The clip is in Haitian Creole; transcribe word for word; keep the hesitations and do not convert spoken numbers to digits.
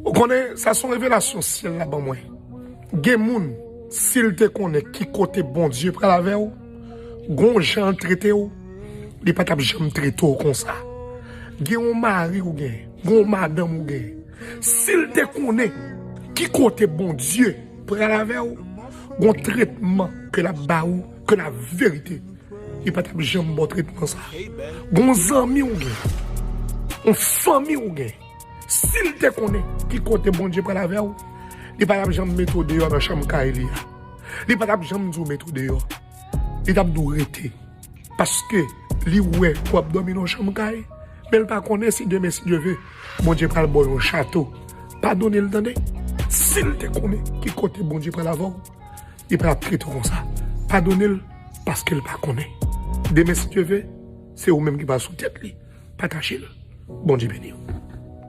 Ou konnen, sa se yon revelasyon syèl la ban mwen. Gen moun, si l te konnen ki kote Bondye pral avè w, gon jan l trete w, li pa t ap janm trete w konsa. Gen yon mari ou gen, gon madanm ou gen. Si l te konnen ki kote Bondye pral avè w, gon tretman ke l ap ba ou, ke la verite, li pa t ap janm ba w tretman sa. Gon zanmi ou gen, yon fanmi ou gen, si l te konnen ki kote Bondye pral avè w, li pa t ap janm mete w deyò nan chanm kay li a. Li pa t ap janm di w mete w deyò. Li t ap di w rete. Paske li wè w ap dòmi nan yon chanm kay, men l pa konnen si demen, si Dye ve, Bondye pral ba w yon chato. Padone l, tande. Si l te konnen ki kote Bondye pral avè w, li pa t ap trete w konsa. Padone l, paske l pa konnen. Demen, si Dye ve, se ou menm ki pral sou tèt li. Pataje l. Bondye beni w.